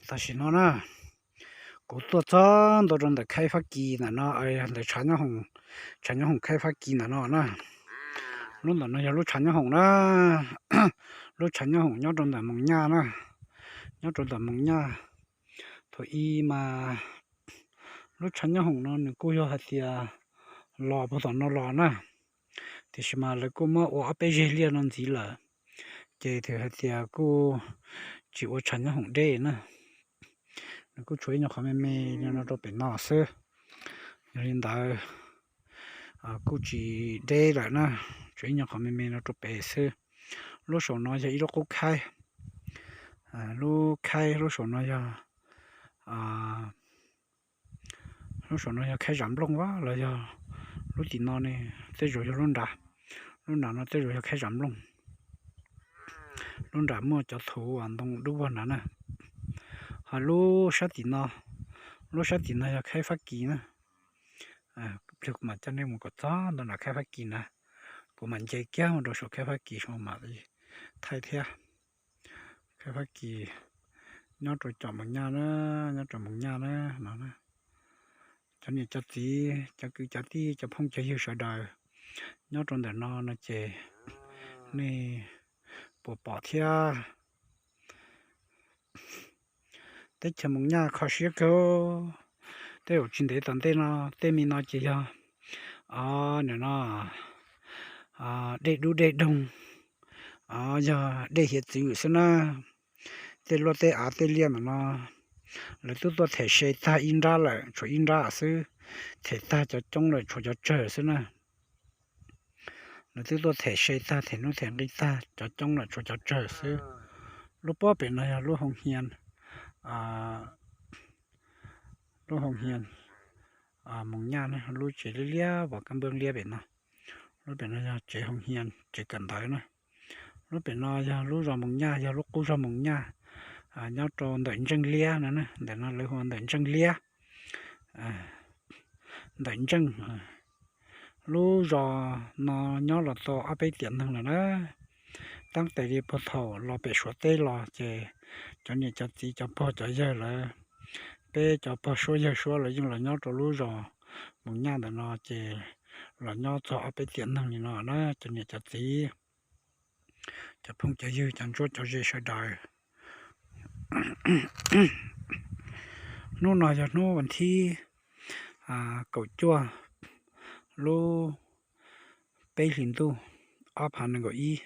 Tam sim no na, kuv tuaj txog ntua rau ntawm khaib Fab Kis ntawm no, ntawm tshav nyob hoom, tshav nyob hoom khaib Fab Kis ntawm no na. Lub ntawm no yog lub tshav nyob hoom na, lub tshav nyob hoom nyob rau ntawm Moos Nyaj na, nyob rau ntawm Moos Nyaj. Thaum ub mas lub tshav nyob hoom no nws kuj yog hais tias los puag tom no los na, tiam sis mas lawv kuj muab ua ob peb zeg liaj no ntxiv lawm, ces thaum hais tias kuj tsis ua tshav nyob hoom deb na. Nws kuj tshuav ib nyuag qhov me me no rau pem no xwb. Yog li ntawd kuj tsis deb lawm na, tshuav ib nyuag qhov me me no rau pem xwb. Lub saum no yog ib lub qub khaib, lub khaib lub saum no yog, lub saum no yog khaib zam nplooj los yog lub tim no ne, tej zaum yog lub nram, lub nram no tej zaum yog khaib zam nplooj. Lub nram muaj cov thuv ntoo dub vog nrad na. Ho lub sab tim no, lub sab tim no yog khaib Fab Kis na. Pliag kuv mam coj nej mus kom txog ntua nram khaib Fab Kis na, kuv mam nce kiag mus rau saum khaib Fab Kis saum mam thaij thiab. Khaib Fab Kis nyob rau cov Moos Nyaj na, nyob rau Moos Nyaj na no. Cov niam cov txiv, cov kwv cov tij, cov phooj cov ywg sawv daws nyob rau ntawm no no ces nej puas pom thiab? Teb chaws Moos Nyaj kho siab kawg. Tej zaum tsis ntev tom ntej no tej me no ces yog, o, nim no dej dub dej doog, o, yog dej hiav txwv xwb na. Tej luaj tej av tej liaj ntawm no lawv twb tuaj them se tag ib nrab lawm, tshuav ib nrab xwb, them tag cov coob lawm tshuav cov tsawg xwb na. Lawv twb tuaj them se tag, them hnub them nqi tag, cov coob lawm tshuav cov tsawg xwb. Lub pob pem no yog lub hoo hia, lub hoo hia Moos Nyaj na, lub tsev liab liab, vos kab npab liab pem no. Lub pem no yog tsev hoo hia, tsev kawm ntawv na. Lub pem no yog lub zos Moos Nyaj, yog lub qub zos Moos Nyaj, nyob rau ntawm Ntseej Liab no, ntawm no lawv hu ua ntawm Ntseej Liab. Ntawm Ntseej, lub zos no nyob los tau ob peb tiam neeg lawm na. Tab tes li puag thaum los pem Suav teb los ces cov niam cov txiv cov pog cov yawg lawv, peb cov pog suab yawg suab lawv yeej los nyob rau lub zos Moos Nyaj ntawm no ces los nyob txog ob peb tiam neeg li no na cov niam cov txiv, cov phooj cov ywg cov ntsuab cov ze sawv daws. Hnub no yog hnub vas thib kaum cuaj lub peb hlis ntuj ob phav nees nkaum ib.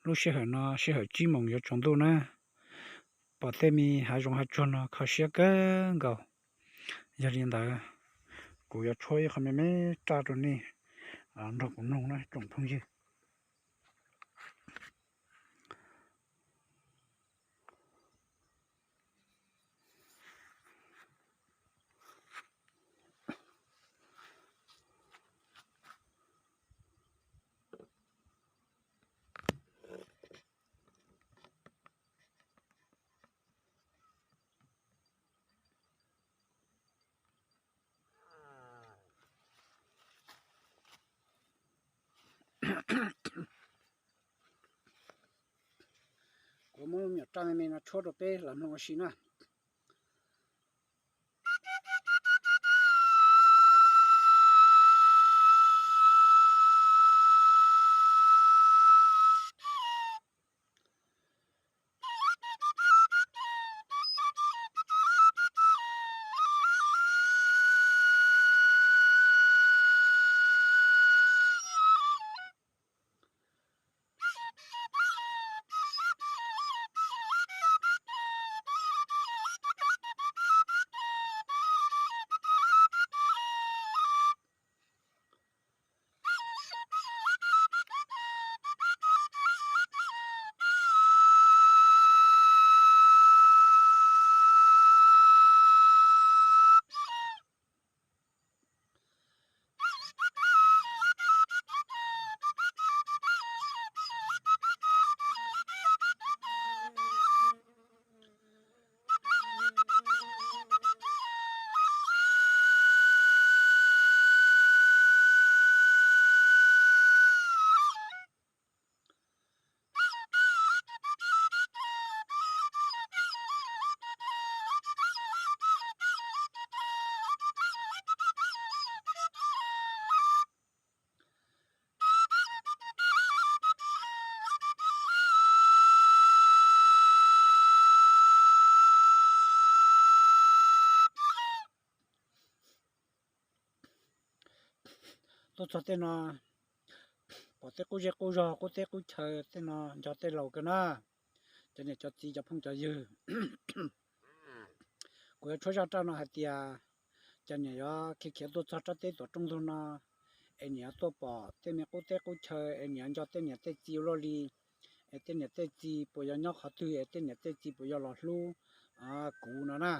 Lub sij hawm no sij hawm tsib moos yuav tsaus ntuj na. Pom tej me hav zoov hav tsuag no kho siab kawg nkaus. Yog li ntawd kuv yuav tshuab ib qho me me raj rau nej nrog kuv mloog na tsoom phooj ywg. Kuv muab me nyuam raj me me no tshuab rau peb los mloog ua si na. tuaj txog tej no, pom tej qub zej qub zog, qub teb qub chaw tej no, nco tej laus kawg na. Cov niam cov txiv, cov phooj cov ywg, kuv yuav tshuab zaj raj no hais tias, cov niam yuav khiav khiav tuaj txog rab teb tuam rooj ntug no, es niam yuav tuaj pom tej me qub teb qub chaw, es niam yuav nco tej niam tej txiv ua luaj li, es tej niam tej txiv puas yuav nyob qhov twg, es tej niam tej txiv puas yuav los hlub kuv no na.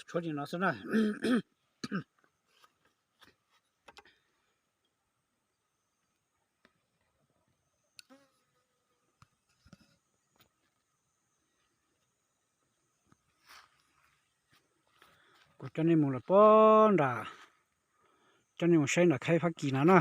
Tshuab li no xwb na. Kuv coj nej mus lawm puag nram, coj nej mus saib nram Khaib Fab Kis no na.